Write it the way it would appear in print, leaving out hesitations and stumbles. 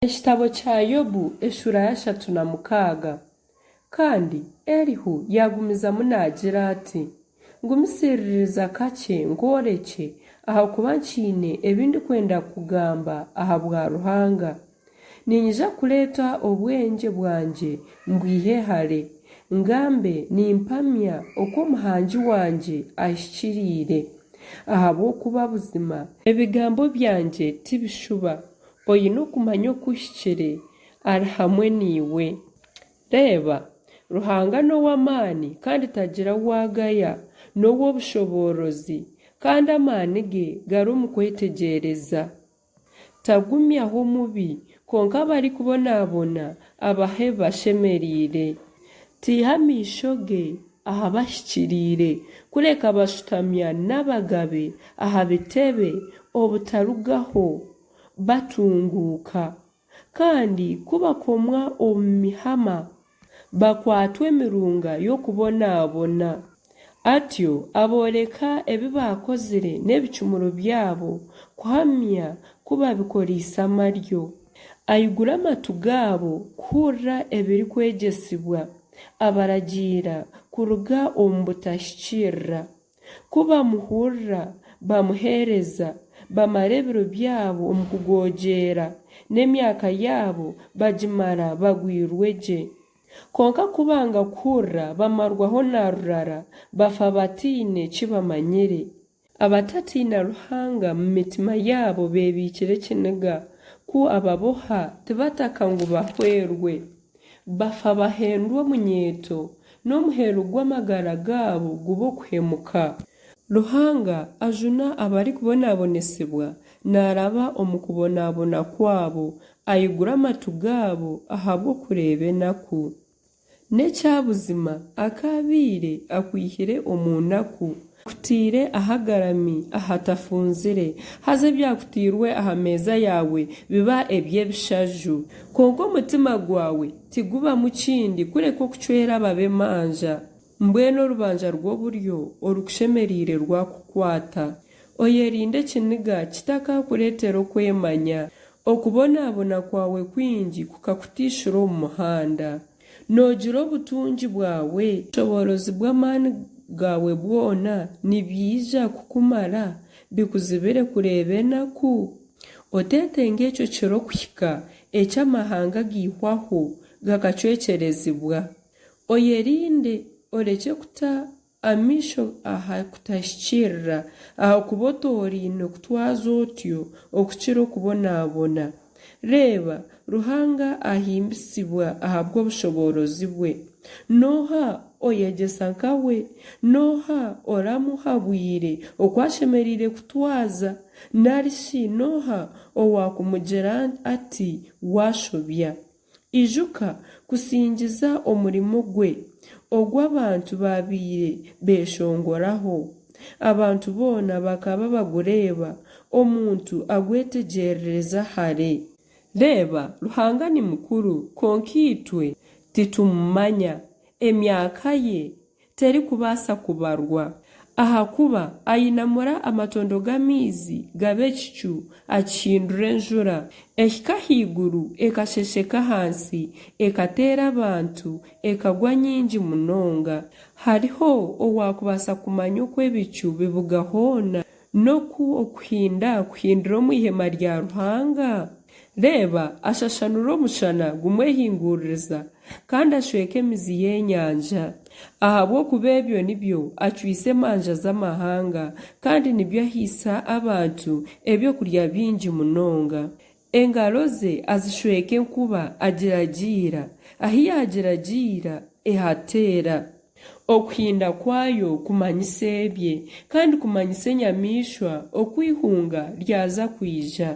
Ekitabo kya Yobu eshuura y'ashatu na mukaaga. Kandi Elihu yaagumizamu naagira ati, Ngumisiririza kakye nkworekye, ahakuba nkiine ebi ndikwenda kugamba ahabwa Ruhanga. Niinyija kureeta obwengye bwangye mbwihe hare, ngambe nimpamya oku Omuhangi wangye ahikiriire. Ahabw'okuba buzima ebigambo byangye ti bishuba, Oine okumanya okuhikire ari hamwe naiwe. Reeba, Ruhanga n'ow'amaani kandi tagira u agaya, n'ow'obushoboorozi, kandi amaani ge gari omu kwetegyereza. Tagumyaho omubi, kwonka abarikubonabona abaha ebibashemereire. Taiha maisho ge aha bahikiriire, kureka abashutamya n'abagabe aha bitebe obutarugaho batunguuka. Kandi ku bakomwa omu mihama, bakwatwa emirunga y'okubonabona. Atyo abooreka ebi baakozire n'ebicumuro byabo, kuhamya ku babikoreise amaryo. Aigura amatu gaabo kuhurira ebirikwegyesibwa, abaragiira kuruga omu butahikiirira. Ku bamuhurira, bamuheereza, bamara ebiro byabo omu kugogyeera, n'emyaka yaabo bagimara bagwirwe gye. Kwonka ku banga kuhurira, bamarwaho na rurara, bafa bataine ki bamanyire. Abatatiina Ruhanga mu mitima yaabo beebiikire ekiniga, ku ababoha tibataka ngu bahwerwe. Bafa bahendwa omunyeeto, n'omuheru gw'amagara gaabo guba okuhemuka. Ruhanga ajuna abarikubonabonesibwa naaraba omu kubonabona kwabo, aigura amatu gaabo ahabw'okureeba enaku. N'ekya buzima akaabaire akwihire omu naku, akutaire ahagarami ahatafunzire, haza ebyakutairwe aha meeza yaawe biba eby'ebishaju. Kwonka omutima gwawe tigubamu kindi kureka okucwera ababi emanja. Mbwenu orubanja rw'oburyo orukushemereire rwakukwata. Oyerinde ekiniga kitakakureetera okwemanya. Okubonabona kwawe kwingi kukakutaishura omu muhanda. Noogira obutungi bwawe? Obushoboorozi bw'amaani gaawe bwona nibiija kukumara bikuzibire kureeba enaku? Oteetenga ekyo kiro kuhika, eki amahanga gaihwaho gakacwekyerezibwa. Oyerinde orekye kuta amaisho aha kutahikiirira, ahakuba otooraine kutwaza otyo okukira okubonabona. Reeba, Ruhanga ahimbisibwa ahabw'obushoboorozi bwe. N'oha oyegyesa nkawe? N'oha oramuhabwire oku ashemereire kutwaza? Nari shi n'oha owaakumugira ati, Waashobya? Ijuka kusingiza omurimo gwe ogu abantu baabaire beeshongoraho. Abantu boona bakaba bagureeba, omuntu agwetegyerereza hare. Reeba, Ruhanga ni mukuru, kwonka itwe titumumanya. Emyaka ye terikubaasa kubarwa, ahakuba ainamura amatondo g'amaizi gaba ekicu, akihindura enjura, ehika ahaiguru ekashesheka ahansi, ekateera abantu, ekagwa nyingi munonga. Hariho owaakubaasa kumanya oku ebicu bibuga hoona, n'oku okuhinda kuhindira omu ihema rya Ruhanga? Reeba, ashashanura omushana gumwehinguririza, kandi ashweka emizi y'enyanja. Ahabw'okuba ebyo nibyo acwisa emanja z'amahanga, kandi nibyo ahaisa abantu eby'okurya bingi munonga. Engaro ze azishweka enkuba, agiragiira, ahi yaagiragiira ehateera. Okuhinda kwayo kumanyisa ebye, kandi kumanyisa enyamaishwa oku eihunga ryaza kwija.